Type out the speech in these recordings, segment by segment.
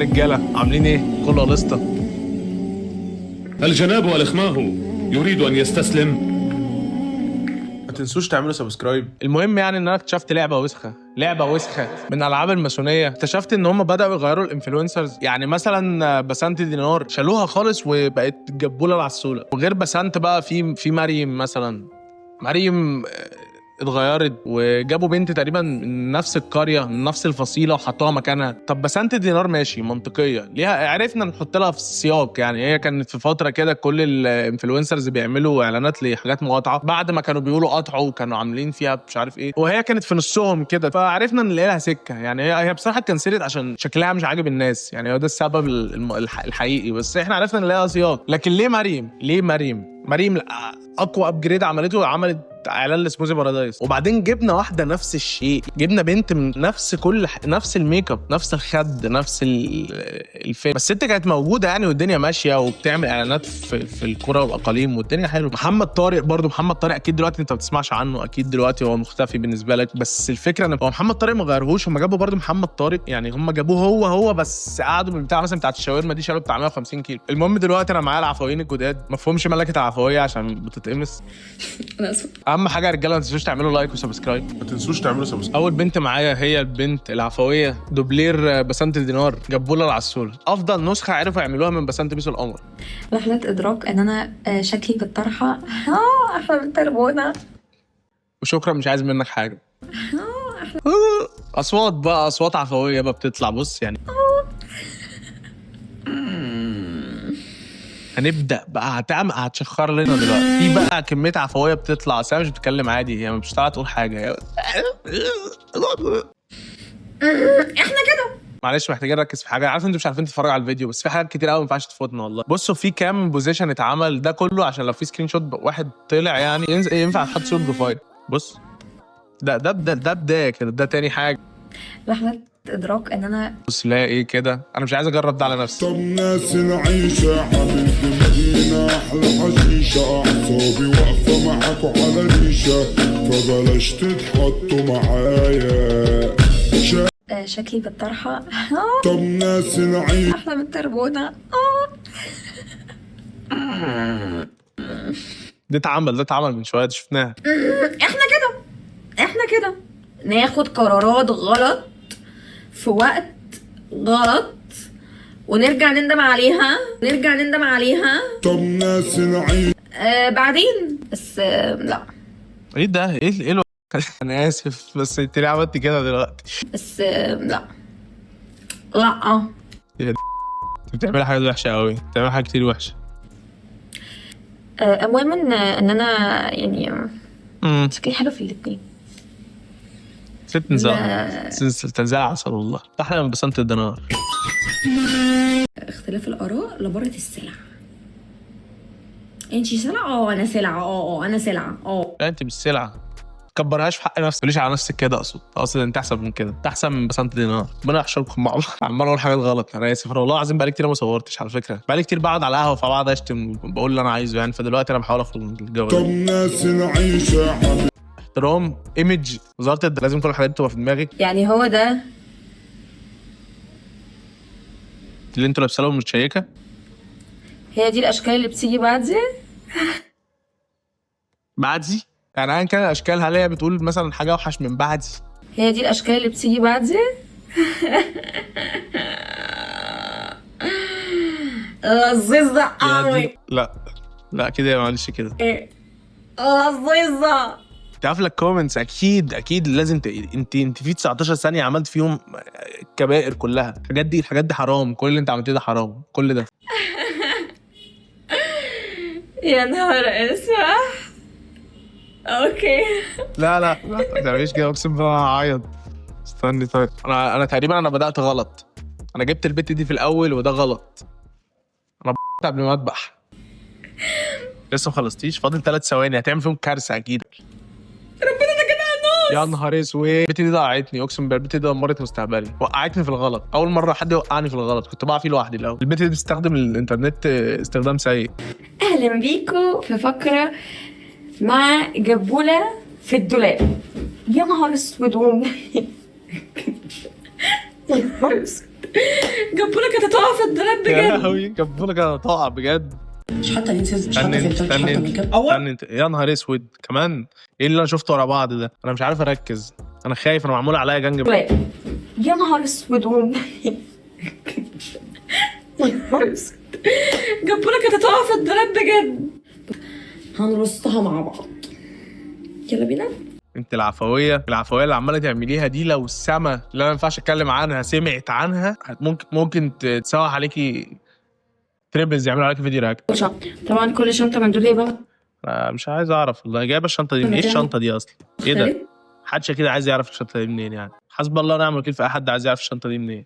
رجاله، عاملين ايه؟ كله لسطه. الجناب ألخماه يريد أن يستسلم. ما تنسوش تعملوا subscribe. المهم يعني ان انا اكتشفت لعبه وسخة، لعبه وسخة من العاب الماسونيه. اكتشفت ان هم بداوا يغيروا ال influencers، يعني مثلا بسنت دينار شالوها خالص وبقت جبوله العسوله، وغير بسنت بقى في مريم مثلا. مريم اتغيرت وجابوا بنت تقريبا من نفس القرية من نفس الفصيله وحطوها مكانها. طب بسنت دينار ماشي، منطقية ليها، عرفنا نحط لها في السياق. يعني هي كانت في فترة كده كل ال influencers بيعملوا اعلانات لحاجات مقاطعه، بعد ما كانوا بيقولوا قطعوا وكانوا عاملين فيها مش عارف ايه، وهي كانت في نصهم كده، فعرفنا نلاقي لها سكة. يعني هي بصراحة اتكنسلت عشان شكلها مش عاجب الناس، يعني هو ده السبب الحقيقي، بس احنا عرفنا نلاقيها سياق. لكن ليه مريم؟ ليه مريم؟ مريم اقوى upgrade عملته، عملت اعلان لسموزي بارادايس، وبعدين جبنا واحدة نفس الشيء، جبنا بنت من نفس كل نفس الميك اب، نفس الخد، نفس الفيلم، بس الست كانت موجودة يعني والدنيا ماشية وبتعمل اعلانات في القرى والاقاليم والدنيا حلوة. محمد طارق برضو، محمد طارق اكيد دلوقتي انت ما بتسمعش عنه، اكيد دلوقتي هو مختفي بالنسبة لك، بس الفكرة ان هو محمد طارق ما غيرهوش، هم جابوا برضو محمد طارق، يعني هم جابوه هو بس قعدوا من بتاع مثلا بتاعت الشاورما دي شالوا بتاع 150 كيلو. المهم دلوقتي انا معايا العفويين الجداد، ما فهمش ملكه العفوية عشان بتتقمص. انا اسفه. اهم حاجة يا رجاله ما تنسوش تعملوا like و subscribe. ما تنسوش تعملوا subscribe. اول بنت معايا هي البنت العفوية دوبلير بسنت دينار، جبوله العسوله، افضل نسخه عرفوا يعملوها من بسنت بيسو القمر. لحظة ادراك ان انا شكلي بالطرحه احلى من تربونه. وشكرا، مش عايز منك حاجة. اصوات بقى، اصوات عفوية بقى بتطلع. بص يعني هنبدا بقى، هتعمل هتشخر لنا دلوقتي. في بقى كمية عفوية بتطلع، اصل هي مش بتتكلم عادي، هي مش بتعرف تقول حاجة، هي احنا كده معلش محتاجين نركز في حاجة. عارف انتوا مش عارفين تتفرجوا على الفيديو، بس في حاجات كتير قوي ما ينفعش تفوتنا والله. بصوا في كام position اتعمل ده كله، عشان لو في screenshot واحد طلع يعني ينفع تحط صوره profile. بص ده ده ده ده بداية كده، ده تاني حاجة. لحظة ادراك ان انا بص لا ايه كده، انا مش عايز اجرب ده على نفسي. طب ناس العيشة عامل دماغينا أحلى حشيشة، أعصابي واقفة معاكوا على ريشة، فبلاش تتحطوا معايا. شكلي بالطرحه طب ناس العيشة احلى من تربونه. ده اتعمل، ده اتعمل من شوية شفناها. احنا كده، احنا كده ناخد قرارات غلط في وقت غلط ونرجع نندم عليها، نرجع نندم عليها. طب ناس العيشة بعدين بس لا ايه ده؟ ايه انا اسف بس انت ليه عملت كده دلوقتي؟ بس لا لا انت بتعملي حاجات وحشة قوي، بتعملي حاجات كتير وحشة. المهم ان انا يعني شكلي حلو في الاثنين. ست تنزل عسل والله، احلى من بسنت الدينار. اختلاف الاراء لبره السلع. انتي سلعه؟ انا سلعه. انا سلعه. لا انت مش سلعه، تكبرهاش في حق نفسك، تقوليش على نفسك كده. اقصد انت احسن من كده، انت احسن من بسنت دينار. ربنا يحشركم مع بعض. عمال اقول حاجات غلط، انا اسف، انا والله العظيم بقالي كتير ما صورتش على فكرة، بقالي كتير بقعد على القهوة فبقعد اشتم بقول اللي انا عايزه يعني، فدلوقتي انا بحاول اخرج من الجو ده. طب ناس العيشة عامل احترام، image، وزارة لازم كل الحاجات دي تبقى في دماغك. يعني هو ده اللي انتوا لابسه لهم متشيكه، هي دي الاشكال اللي بتيجي بعدي. بعدي يعني ايا كان الاشكال، هل هي بتقول مثلا حاجة اوحش من بعدي؟ هي دي الاشكال اللي بتيجي بعدي. لذيذة قوي. لا لا كده معلش كده لذيذة. انت عارف ال comments اكيد اكيد لازم انت في 19 ثانية عملت فيهم الكبائر كلها. الحاجات دي، الحاجات دي حرام، كل اللي انت عملتيه ده حرام، كل ده. يا نهار اسود. okay لا لا لا ما تعمليش كده، اقسم بالله انا هعيط. استني طيب، انا تقريبا انا بدات غلط، انا جبت البت دي في الاول وده غلط. انا قبل ما اذبح. لسه ما خلصتيش، فاضل 3 ثواني هتعمل فيهم كارثة اكيد. ربنا ده كده يا نهار اسود، البت دي ضيعتني، اقسم بالله البت دي دمرت مستقبلي، وقعتني في الغلط. اول مرة حد يوقعني في الغلط، كنت بقع فيه لوحدي الاول. البت دي بتستخدم الانترنت استخدام سيء. اهلا بيكو في فقره مع جبوله في الدولاب. يا نهار اسود والله. يا نهار اسود. جبولة كانت هتقع في الدولاب يا بجد. لهوي، جبولة كانت هتقع بجد. مش حاطه lenses، مش استني حاطه انت، فلتر، مش استني حاطه انت، ميك اب. استني انت، يا نهار اسود، كمان ايه اللي انا شفته ورا بعض ده؟ انا مش عارف اركز، انا خايف، انا معمول عليا gang. يا نهار اسود والله، يا نهار اسود، جبولة كانت هتقع في الدولاب بجد. هنرصها مع بعض، يلا بينا. انت العفويه، العفوية اللي عماله تعمليها دي، لو السما اللي انا ما ينفعش اتكلم عنها سمعت عنها، ممكن تسوح عليكي triples، يعملوا عليكي فيديو react. طبعا كل شنطة من دول ايه بقى؟ انا مش عايز اعرف والله، جايبه الشنطة دي منين؟ ايه الشنطة دي اصلا؟ ايه ده؟ محدش كده عايز يعرف الشنطة دي منين يعني. حسب الله ونعم الوكيل في اي حد عايز يعرف الشنطة دي منين.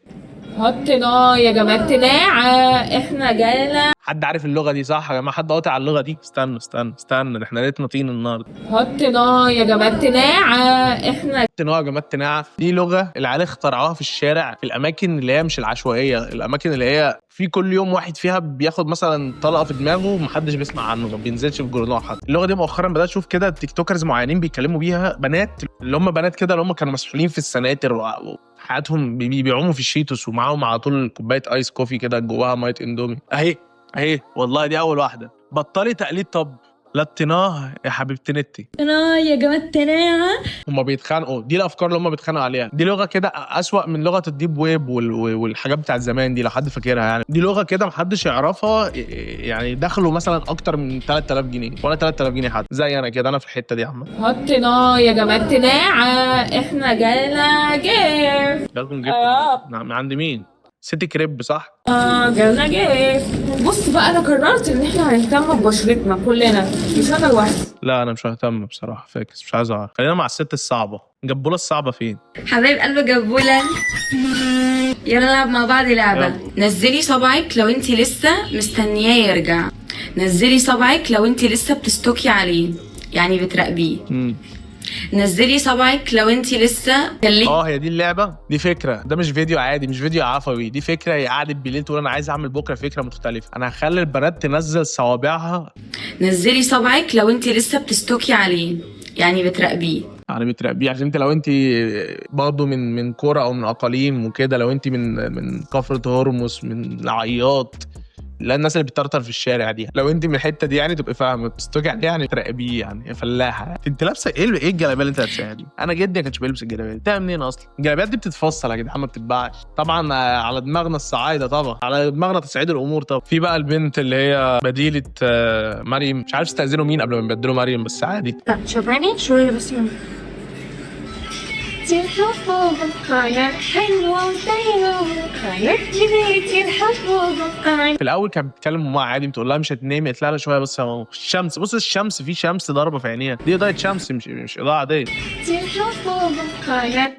حطيناه يا جماعة تناعة، احنا جالنا. حد عارف اللغة دي صح يا جماعه؟ حد قاطع على اللغة دي؟ استنوا استنوا استنوا، ده احنا لقيتنا طين النهارده. حطيناه يا جماعة تناعة، احنا نوع جماعة تناعة دي لغة العيال اخترعوها في الشارع، في الأماكن اللي هي مش العشوائية، الأماكن اللي هي في كل يوم واحد فيها بياخد مثلا طلقة في دماغه ومحدش بيسمع عنه، ما بينزلش في جورنال حتى. اللغة دي مؤخرا بدأت أشوف كده TikTokers معينين بيتكلموا بيها، بنات اللي هم بنات كده اللي هم كانوا مسحولين في السناتر وحياتهم بيعوموا في الشيتوس ومعاهم على طول كوباية ice coffee كده جواها مية اندومي. أهي أهي والله دي أول واحدة. بطلي تقليد، طب لطيناه يا حبيبتي نتي. انا يا جماعة تناعة. هما بيتخانقوا، دي الافكار اللي هما بيتخانقوا عليها. دي لغة كده اسوأ من لغة ال deep web والحاجات بتاعت زمان دي لو حد فاكرها يعني. دي لغة كده محدش يعرفها، يعني دخلوا مثلا اكتر من 3000 جنيه ولا 3000 جنيه حد زي انا كده، انا في الحتة دي عامة. حطيناه يا جماعة تناعة، احنا جالنا gift. جالكم gift من عند مين؟ سيتي كريب صح؟ جالنا gift. بص بقى، انا قررت ان احنا هنهتم ببشرتنا كلنا، مش انا لوحدي. لا انا مش مهتم بصراحه، فاكس، مش عايز اعرف. خلينا مع الست الصعبة، جبوله الصعبة فين؟ حبايب قلب جبولة، يلا نلعب مع بعض لعبة. نزلي صبعك لو انت لسه مستنياه يرجع. نزلي صبعك لو انت لسه بت stalk ي عليه، يعني بتراقبيه. نزلي صبعك لو انت لسه خليك. اه هي دي اللعبة، دي فكرة، ده مش فيديو عادي، مش فيديو عفوي، دي فكرة. هي قعدت بالليل تقول انا عايز اعمل بكره فكرة مختلفة، انا هخلي البنات تنزل صوابعها. نزلي صبعك لو انت لسه بت stalk ي عليه، يعني بتراقبيه. يعني بتراقبيه، عشان انت لو انت برضه من قرى او من اقاليم وكده، لو انت من كفرة هرمس، من العياط، لا الناس اللي بتطرطر في الشارع دي، لو انت من الحتة دي يعني تبقى فاهمه بت stalk ي عليه يعني تراقبيه، يعني يا فلاحة. انت لابسه ايه؟ ايه الجلابية اللي انت لابساها دي؟ انا جدي ما كانش بيلبس الجلابية دي، جبتها منين اصلا؟ الجلابيات دي بتتفصل يا جدعان، ما بتتباعش. طبعا على دماغنا الصعايده، طبعا على دماغنا تصعيد الامور. طبعا في بقى البنت اللي هي بديله مريم، مش عارف استاذنوا مين قبل ما يبدلوا مريم، بس عادي. شوفاني شوية بس. في الاول كانت بتتكلم مع عادي، بتقول لها مش هتنامي؟ قالت لها لا شوية بس يا ماما. الشمس، بص الشمس، في شمس ضاربه في عينيها، دي اضاءه شمس مش اضاءه عادية.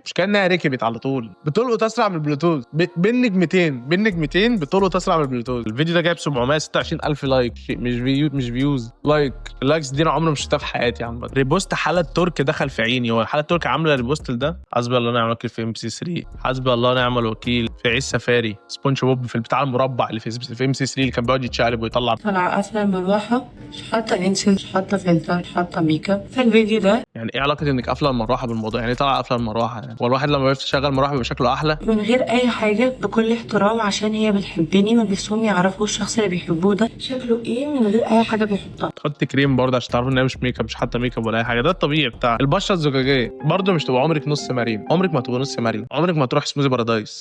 مش كانها ركبت على طول، بتلقط اسرع من البلوتوث، بين نجمتين، بين نجمتين بتلقط اسرع من البلوتوث. الفيديو ده جايب 726 الف like، شيء مش view، مش views، like. ال likes دي انا عمري ما شفتها في حياتي عامة. repost حالة ترك دخل في عيني، هو حالة ترك عامله repost لده؟ حسبي الله ونعم الوكيل في MBC 3، حسبي الله ونعم الوكيل في عيش سفاري، سبونج بوب في البتاع المربع اللي في MBC 3 اللي كان بيقعد يتشقلب ويطلع. طالعة قافلة المروحة، مش حاطة lenses، مش حاطة فلتر، مش حاطة ميك اب في الفيديو ده. يعني ايه علاقة انك قافله المروحة بالموضوع؟ يعني ايه طالعه قافله المروحة؟ يعني هو الواحد لما بيشغل المروحة بيبقى شكله احلى؟ من غير اي حاجة، بكل احترام، عشان هي بتحبني ونفسهم يعرفوا الشخص اللي بيحبوه ده شكله ايه من غير اي حاجة بيحطها. تحط كريم برضه عشان تعرفوا ان هي مش ميك اب، مش حاطه ميك اب ولا اي حاجه، ده الطبيعي بتاع البشرة الزجاجيه. برضه مش تبقى عمرك نص مريم، عمرك ما تبقى نص مريم، عمرك ما تروح Smoothie Paradise.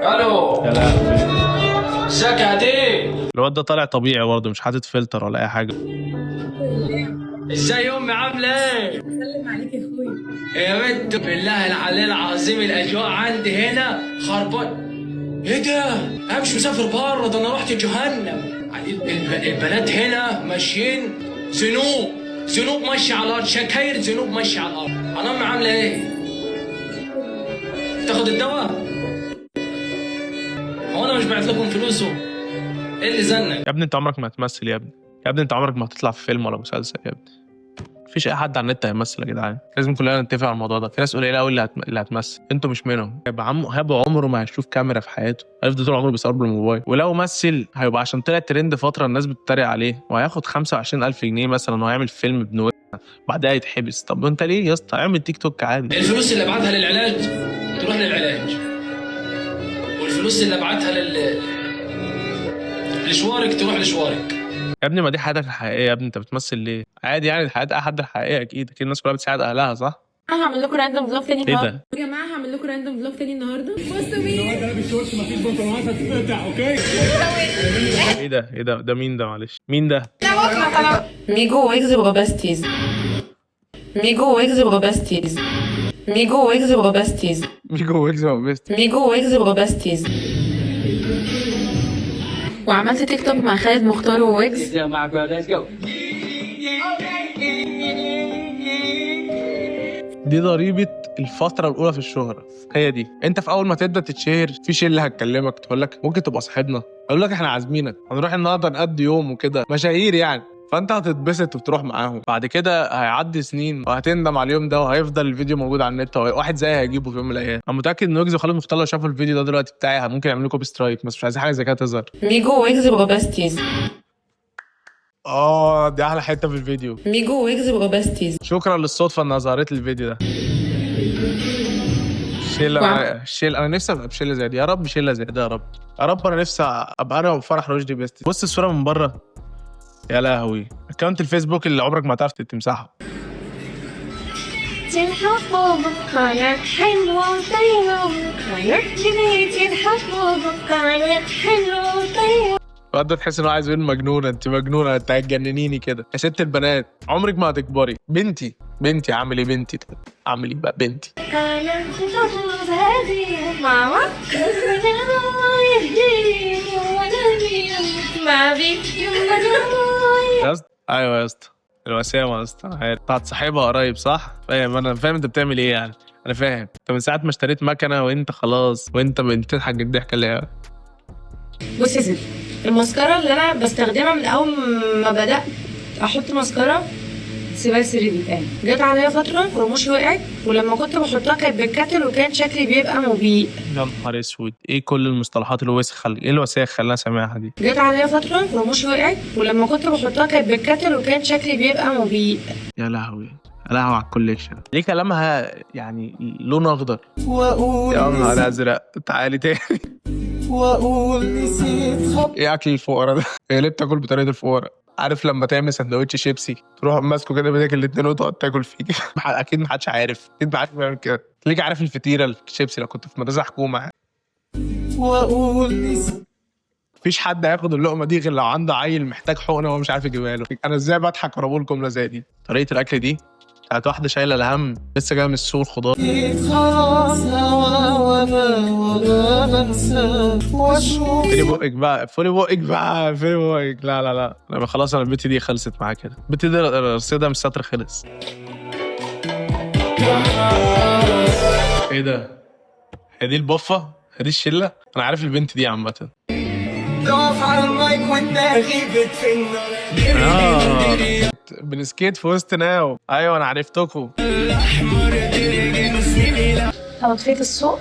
الو، يا لهوي، ازيك يا عدي؟ الواد ده طالع طبيعي برضه، مش حاطط فلتر ولا اي حاجة. ازاي امي، عامله ايه؟ سلم عليك يا اخويا. يا بنت بالله العلي العظيم الاجواء عندي هنا خربان. ايه ده؟ انا مش مسافر بره، ده انا رحت جهنم. البنات هنا ماشيين ذنوب، ذنوب ماشية على الارض، شكاير ذنوب ماشية على الارض. انا امي عامله ايه؟ تاخد الدواء؟ هو انا مش بعت لكم فلوسه؟ ايه اللي زنك؟ يا ابني انت عمرك ما هتمثل يا ابني، يا ابني انت عمرك ما هتطلع في فيلم ولا مسلسل يا ابني. مفيش اي حد على النت هيمثل يا جدعان، لازم كلنا نتفق على الموضوع ده. في ناس قليله قوي اللي هتمثل، انتوا مش منهم. هيبقى عم هاب عمره ما هيشوف كاميرا في حياته، هيفضل طول عمره بيصور بالموبايل، ولو مثل هيبقى عشان طلع ترند فترة الناس بتتريق عليه، وهياخد 25000 جنيه مثلا وهيعمل فيلم ابن بعدها يتحبس. طب انت ليه يا اسطى؟ اعمل تيك توك عادي. الفلوس اللي ابعتها للعلاج تروح للعلاج، والفلوس الفلوس اللي ابعتها لشوارك تروح لشوارك. يا ابني ما دي حياتك الحقيقية يا ابني، انت بتمثل ليه؟ عادي يعني، حياة اي حد الحقيقيه، اكيد اكيد الناس كلها بتساعد اهلها، صح؟ انا هعمل لكم random vlog تاني. ايه ده؟ يا جماعة هعمل لكم random vlog تاني النهارده. بصوا مين. ايه ده؟ ايه ده؟ ده مين ده؟ معلش مين ده؟ ميجو ويجز بقوا besties. ميجو ويجز بقوا besties. ميجو ويجز بقوا besties. ميجو ويجز best. ميجو ويجز بقوا besties. وعملت تيك توك مع خالد مختار وويجز. دي ضريبة الفترة الاولى في الشهرة، هي دي. انت في اول ما تبدا تتشهر في شله هتكلمك تقول لك ممكن تبقى صاحبنا، اقول لك احنا عازمينك هنروح النهارده نقضي يوم وكده، مشاهير يعني، فانت هتتبسط وتروح معاهم. بعد كده هيعدي سنين وهتندم على اليوم ده، وهيفضل الفيديو موجود على النت، واحد زيي هيجيبه في يوم من الايام. انا متاكد ان ويجز وخالد مختار لو شافوا الفيديو ده دلوقتي بتاعي ممكن يعملوا copy strike، بس مش عايزين حاجة زي كده تظهر. ميجو ويجز بقوا besties. اه دي احلى حتة في الفيديو. ميجو ويجز بقوا besties. شكرا للصدفه انها ظهرت لي الفيديو ده. شله شله، انا نفسي ابقى بشله زي دي، يا رب شله زي ده، يا رب يا رب. انا نفسي ابقى انا وفرح رشدي bestie. بص الصورة من بره، يا لهوي. account الفيسبوك اللي عمرك ما هتعرف تمسحه. الواد ده تحس انه عايز يقول مجنونة، انت مجنونة، انت هتجننيني كده يا ست البنات، عمرك ما هتكبري. بنتي بنتي، عامل ايه بنتي؟ عامل ايه بقى بنتي؟ يا اسطى ايوه يا اسطى، الوسامه يا اسطى، انا عارف انت هتصاحبها قريب صح؟ فاهم، انا فاهم انت بتعمل ايه يعني، انا فاهم انت من ساعة ما اشتريت مكنه وانت خلاص، وانت بتضحك الضحكة اللي هي. بصي يا ستي، الماسكارا اللي انا بستخدمها من اول ما بدات احط ماسكارا سيبها سري دي، جت عليا فترة رموشي وقعت، ولما كنت بحطها كانت بتكتل وكان شكلي بيبقى مبيء. يا نهار اسود، ايه كل المصطلحات الوسخة، ايه الوساخه اللي انا سامعها دي؟ جت عليا فترة رموشي وقعت، ولما كنت بحطها كانت بتكتل وكان شكلي بيبقى مبيء. يا لهوي يا لهوي على ال collection. ليه كلامها يعني لون اخضر؟ واقول يا نهار ازرق، تعالي تاني. واقول نسيت ايه اكل الفقراء ده؟ هي ليه بتاكل بطريقة الفقراء؟ عارف لما تعمل سندوتش شيبسي تروح ماسكه كده بايدك الاتنين وتقعد تاكل فيه؟ اكيد محدش عارف، اكيد محدش بيعمل كده. تلاقيك عارف الفطيره الشيبسي لو كنت في مدرسه حكومة يعني. واقول نسيت. مفيش حد هياخد اللقمة دي غير لو عنده عيل محتاج حقنه وهو مش عارف يجيبها له. انا ازاي بضحك وانا بقول جملة زي دي؟ طريقه الاكل دي بتاعت واحدة شايله الهم، لسه جاية من السوق الخضار. خلاص هوا وانا ولا بنسى واشوف. اقفلي بقك بقى، اقفلي بقك بقى، اقفلي بقك. لا لا لا انا خلاص، انا البت دي خلصت معايا كده، البت دي رصيدها من السطر خلص. ايه ده؟ هي دي البفه؟ هي دي الشلة؟ انا عارف البنت دي عامة. تقف على المايك وانت غيبت في النار. بن skate في وسط ناو. ايوه انا عرفتكم. انا طفيت السوق.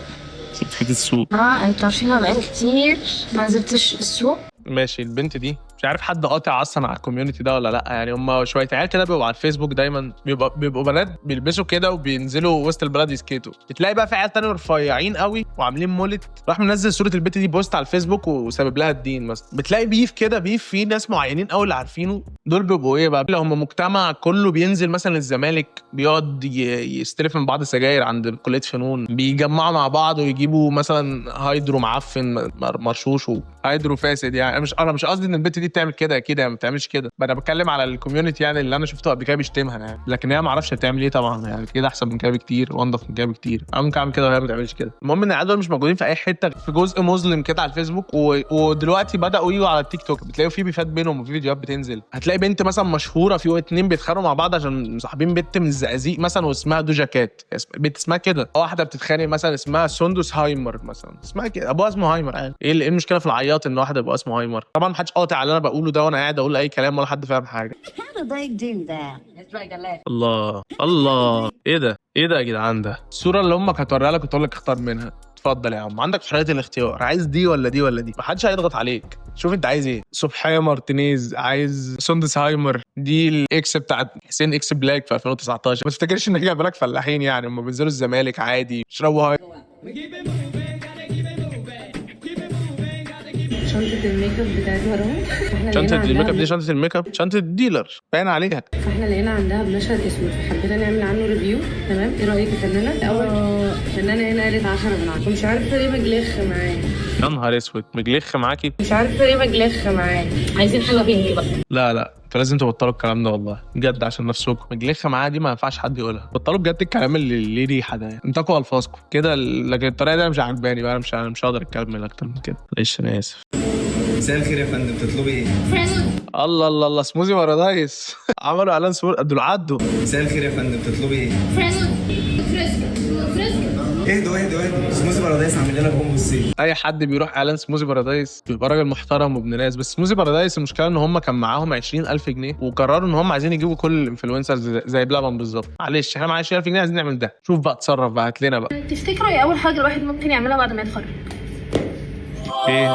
طفيت السوق. انتوا عارفين انا بقالي كتير ما نزلتش السوق. ماشي. البنت دي مش عارف حد قاطع اصلا على ال community ده ولا لا، يعني هم شوية عيال كده بيبقوا على الفيسبوك دايما، بيبقوا بنات بيلبسوا كده وبينزلوا وسط البلد يسكيتوا. بتلاقي بقى في عيال تاني رفيعين قوي وعاملين mullet، راح منزل صوره البنت دي post على الفيسبوك وسبب لها الدين مثلا. بتلاقي beef كده، beef في ناس معينين قوي اللي عارفينه دول بيبقوا ايه بقى، لو هم مجتمع كله بينزل مثلا الزمالك بيقعد يستلف من بعض سجاير عند كليه فنون، بيجمعوا مع بعض ويجيبوا مثلا hydro معفن مرشوش و hydro فاسد. يعني انا مش قصدي ان البنت دي بتعمل كده، اكيد هي ما بتعملش كده، انا بتكلم على ال community يعني اللي انا شفته قبل كده بيشتمها يعني، لكن هي ما اعرفش بتعمل ايه طبعا، يعني كده احسن من كده بكتير وانضف من كده بكتير، انا ممكن اعمل كده وهي ما بتعملش كده. المهم ان العيال دول مش موجودين في اي حتة، في جزء مظلم كده على الفيسبوك، ودلوقتي بداوا يجوا على التيك توك، بتلاقوا في beef ات بينهم وفي فيديوهات بتنزل. هتلاقي بنت مثلا مشهورة في اتنين بيتخانقوا مع بعض عشان مصاحبين بنت من الزقازيق مثلا واسمها دوجا كات، بنت اسمها كده، واحدة بتتخانق مثلا اسمها سندس هايمر مثلا، اسمها كده، ابوها اسمه هايمر. ايه المشكلة في العياط ان واحدة ابوها اسمه هايمر؟ طبعا ما حدش قاطع على اللي انا بقوله ده، وانا قاعد اقول اي كلام ولا حد فاهم حاجة. الله الله، ايه ده؟ ايه ده يا جدعان؟ ده الصورة اللي امك هتوريها لك وتقول لك اختار منها. اتفضل يا عم، عندك حرية الاختيار، عايز دي ولا دي ولا دي، محدش هيضغط عليك، شوف انت عايز ايه. صبحيه مارتينيز، عايز سندس هايمر، دي ال ex بتاعت حسين اكس بلاك في 2019. ما تفتكرش ان هي بالك فلاحين يعني، هم بينزلوا الزمالك عادي يشربوا هاي. شنطه الميك اب بتاعت مروه. فاحنا شنطه لقينا الميك اب عندها دي، شنطه الميك اب، شنطه ال dealer باين عليها. فاحنا لقينا عندها بلاشر اسود، فحبينا نعمل عنه review. تمام، ايه رايك يا فنانة؟ الاول فنانة هنا قالت 10 من 10، ومش عارفه ليه مجلخ معايا. يا نهار اسود، مجلخ معاكي؟ مش عارفه ليه مجلخ معايا. عايزين حاجة pink بقى. لا لا، انتوا لازم تبطلوا الكلام ده والله بجد عشان نفسكم. مجلخه معايا دي ما ينفعش حد يقولها، بطلوا بجد الكلام اللي ليه ريحه ده، انتقوا الفاظكم كده. لكن الطريقة دي انا مش عجباني بقى، انا مش هقدر اتكلم اكتر من كده، معلش انا اسف. مساء الخير يا فندم، تطلبي ايه؟ الله الله الله، Smoothie Paradise. عملوا اعلان سموزي، دول عدوا. مساء الخير يا فندم، تطلبي ايه؟ اهدوا اهدوا اهدوا، Smoothie Paradise عامل لنا combo الصيف. اي حد بيروح اعلان Smoothie Paradise بيبقى راجل محترم وابن ناس، بس Smoothie Paradise المشكلة ان هم كان معاهم 20000 جنيه وقرروا ان هم عايزين يجيبوا كل ال influencers زي بلبن بالظبط. معلش احنا معانا 20000 جنيه عايزين نعمل ده، شوف بقى اتصرف بقى، هات لنا بقى. تفتكروا ايه اول حاجة الواحد ممكن يعملها بعد ما يتخرج؟ ايه؟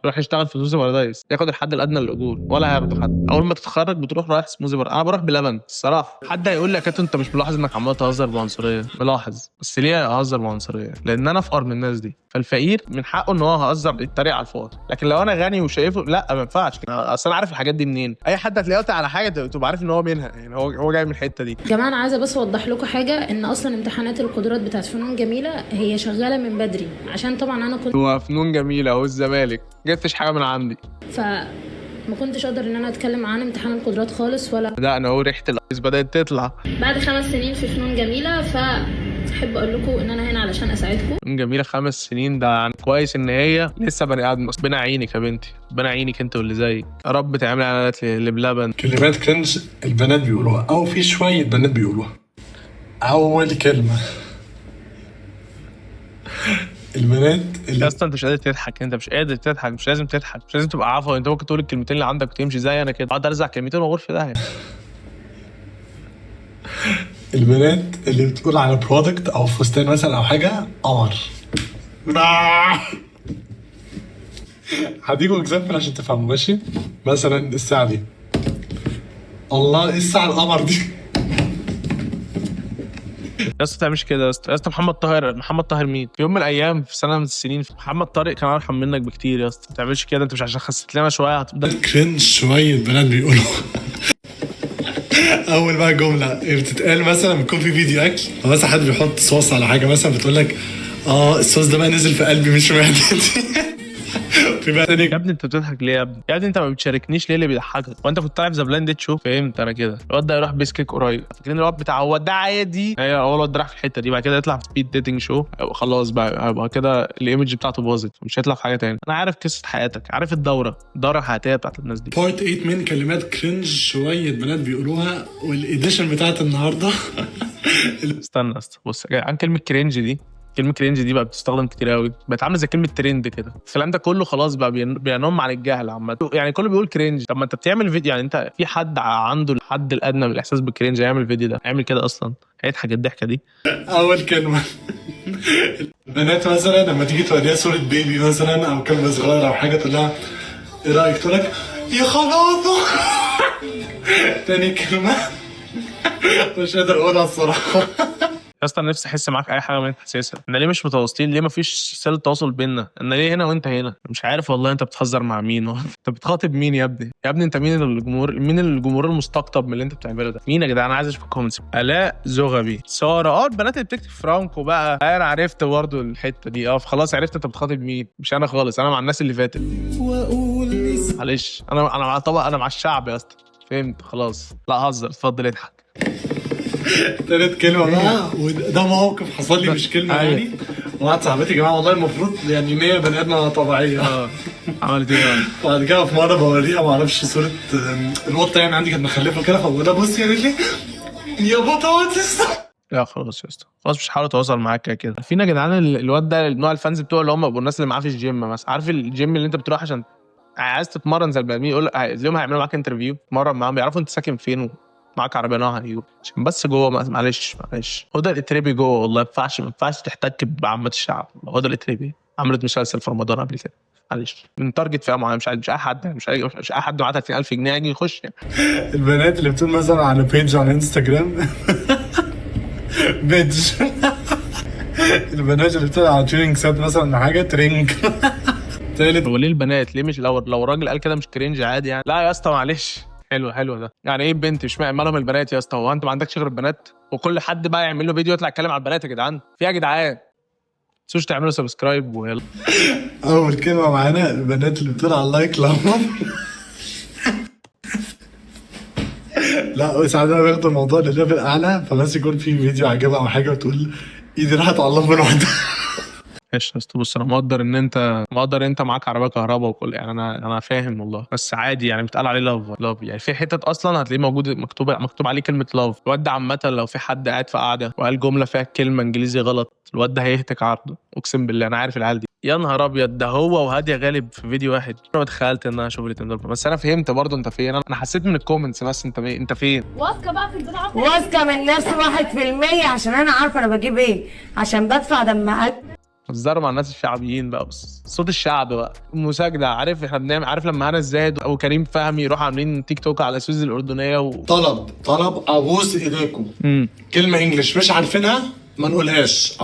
روح يشتغل في Smoothie Paradise، ياخد الحد الادنى للاجور ولا هياخده حد. اول ما تتخرج بتروح رايح Smoothie Paradise. انا بروح بلبن الصراحة. حد هيقول لي يا كابتن انت مش ملاحظ انك عمال تهزر بعنصريه؟ ملاحظ، بس ليه اهزر بعنصريه؟ لان انا افقر من الناس دي، فالفقير من حقه ان هو هزر يتريق على الفقر، لكن لو انا غني وشايفه لا ما ينفعش. اصل انا عارف الحاجات دي منين. اي حد هتلاقيه قاطع على حاجة تبقى عارف ان هو منها، يعني هو جاي من الحتة دي. يا جماعة انا عايزه بس اوضح لكم حاجة، ان اصلا امتحانات القدرات بتاعت فنون جميلة هي شغالة من بدري، عشان طبعا انا كنت هو فنون جميلة اهو الزمالك، جبتش حاجة من عندي. فما كنتش اقدر ان انا اتكلم عن امتحان القدرات خالص ولا. لا انا اهو ريحه الايس بدات تطلع. بعد 5 سنين في فنون جميلة، فاحب اقول لكم ان انا هنا علشان اساعدكم. فنون جميلة 5 سنين ده يعني كويس ان هي لسه بني ادم. ربنا يعينك يا بنتي، ربنا يعينك انت واللي زيك. يا رب تعمل اعلانات لبلبن. كلمات cringe البنات بيقولوها، او في شوية بنات بيقولوها. اول كلمة البنات اللي يا اسطى انت مش قادر تضحك، انت مش قادر تضحك، مش لازم تضحك، مش لازم تبقى عفوي، انت ممكن تقول الكلمتين اللي عندك وتمشي زي انا كده، اقعد ارزع كلمتين واغور في داهية. البنات اللي بتقول على product او فستان مثلا او حاجة قمر. هديكوا example عشان تفهموا، ماشي؟ مثلا الساعة دي، الله ايه الساعة القمر دي؟ يا اسطى ما تعملش كده يا اسطى. يا اسطى محمد طاهر، محمد طاهر مين؟ في يوم من الايام في سنة من السنين محمد طارق كان ارحم منك بكتير يا اسطى. ما تعملش كده، انت مش عشان خسيت لنا شوية هتبدا cringe. شوية بنات بيقولوا اول بقى جملة بتتقال مثلا بيكون في فيديو اكل، او مثلا حد بيحط صوص على حاجة مثلا، بتقول لك الصوص ده بقى نزل في قلبي مش في معدتي. في بقى تاني. يا ابني انت بتضحك ليه يا ابني؟ يا ابني انت ما بتشاركنيش ليه اللي بيضحكك؟ وانت كنت طالع في The Blind Date Show؟ فهمت انا كده. الواد ده هيروح Piece Cake قريب، فاكرين الواد بتاع هو ده عادي؟ ايوه هو الواد ده راح في الحتة دي، بعد كده يطلع في speed dating show، خلاص بقى هيبقى كده ال image بتاعته باظت، مش هيطلع في حاجة تاني. انا عارف قصة حياتك، عارف الدورة الحياتية بتاعت الناس دي. part 8 من كلمات cringe شوية بنات بيقولوها، وال edition بتاعت النهارده. استنى بص عن كلمة cringe دي، كلمة cringe دي بقى بتستخدم كتير قوي، بقت عامله زي كلمة ترند كده. الكلام ده كله خلاص بقى بينم عن الجهل عامة، يعني كله بيقول cringe. طب ما انت بتعمل فيديو، يعني انت في حد عنده الحد الادنى من الاحساس بال cringe هيعمل فيديو ده؟ هيعمل كده اصلا؟ هيضحك الضحكة دي؟ اول كلمة البنات مثلا لما تيجي توريها صوره baby مثلا او كلب صغير او حاجة، تقول لها ايه رايك؟ تقول لك يا خلاص. تاني كلمة مش قادر اقولها الصراحة. يا اسطى انا نفسي احس معاك اي حاجة من اللي حاسسها. احنا ليه مش متواصلين؟ ليه مفيش سله تواصل بينا؟ انا ليه هنا وانت هنا؟ مش عارف والله. انت بتهزر مع مين؟ انت بتخاطب مين يا ابني؟ يا ابني انت مين الجمهور؟ مين الجمهور المستقطب من اللي انت بتعمله ده؟ مين يا جدعان؟ انا عايز اشوف ال comments. الاء زغبي، ساره، البنات اللي بتكتب فرانكو بقى. انا عرفت برضه الحتة دي، خلاص عرفت انت بتخاطب مين. مش انا خالص، انا مع الناس اللي فاتت. معلش انا مع طبق، انا مع الشعب يا اسطى. فهمت خلاص. لا هزر، اتفضل اضحك. تالت كلمة بقى، وده موقف حصل لي مش كلمة يعني. واحد صاحبتي يا جماعة والله المفروض يعني ان هي بني آدمة طبيعية. عملت ايه؟ بعد كده في مرة بوريها ما اعرفش صورة القطة يعني عندي كانت مخلفة كده، فبقول لها بصي قالت لي يا بطاطس. لا خلاص يا اسطى، خلاص مش هحاول اتواصل معاك كده كده. عارفين يا جدعان الواد ده نوع ال fans بتوعه اللي هم بيبقوا الناس اللي معاه في الجيم مثلا، عارف الجيم اللي انت بتروح عشان عايز تتمرن زي البني ادمين، يقول اليوم هيعملوا معاك interview، تتمرن معاهم، بيعرفوا انت ساكن فين معاك عربية نوعها ايه، عشان بس جوه. معلش هدى الاتريبي جوه والله، ما ينفعش تحتك بعامة الشعب. هدى الاتريبي عملت مسلسل في رمضان قبل كده، معلش من target فئة معينة، مش اي حد، مش اي حد معاه 30000 جنيه يجي يخش يعني. البنات اللي بتقول مثلا على page على انستجرام page، البنات اللي بتقول على training set مثلا حاجة training. تالت. هو ليه البنات؟ ليه مش لو راجل قال كده مش cringe عادي يعني؟ لا يا اسطى معلش، حلو حلو ده. يعني ايه بنت؟ مش مالهم البنات يا اسطى؟ هو انت ما عندكش غير البنات؟ وكل حد بقى يعمل له فيديو يطلع يتكلم على البنات. يا جدعان في يا جدعان، ما تنسوش تعملوا subscribe ويلا. اول كلمة معانا، البنات اللي بتقول على ال like لما لا ساعات بقى بياخدوا الموضوع لل level اعلى، فبس يكون في فيديو عجبها او حاجة وتقول ايدي راحت على اللمبة لوحدها. ماشي يا اسطى، بص انا مقدر ان انت مقدر انت معاك عربية كهرباء وكل يعني، انا فاهم والله، بس عادي يعني بيتقال عليه love love يعني. في حتت اصلا هتلاقيه موجود مكتوب عليه كلمة love. الواد ده عامة لو في حد قاعد في قعدة وقال جملة فيها كلمة انجليزي غلط، الواد ده هيهتك عرضه، اقسم بالله. انا عارف العيال دي. يا نهار ابيض، ده هو وهاديه غالب في فيديو واحد. انا ما تخيلت ان انا اشوف الاثنين دول، بس انا فهمت برضه انت فين. انا حسيت من ال comments بس انت انت فين. واثقة بقى في البضاعة. واثقة من نفسي 1% عشان انا عارفه انا بجيب ايه، عشان بدفع دم قلبي. هزروا مع الناس الشعبيين بقى، بس صوت الشعب بقى مساجدة. عارف احنا بنعمل، عارف لما هنا الزاهد او كريم فهمي يروحوا عاملين تيك توك على سوز الاردنية طلب ابوس ايديكم، كلمة English مش عارفينها ما نقولهاش.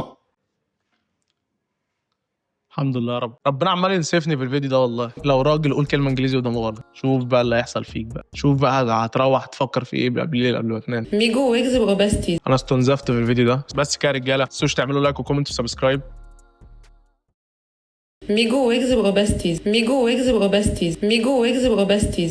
الحمد لله يا رب، ربنا عمال ينسفني في الفيديو ده والله. لو راجل قول كلمة انجليزي قدام غلط، شوف بقى اللي هيحصل فيك بقى، شوف بقى هتروح تفكر في ايه قبل قبل ما تنام. ميجو ويجز بقوا besties. انا استنزفت في الفيديو ده. بس كده يا رجاله، ما تنسوش تعملوا like و comment و subscribe. ميجو ويجز بقوا besties. ميجو ويجز بقوا besties. ميجو ويجز بقوا besties.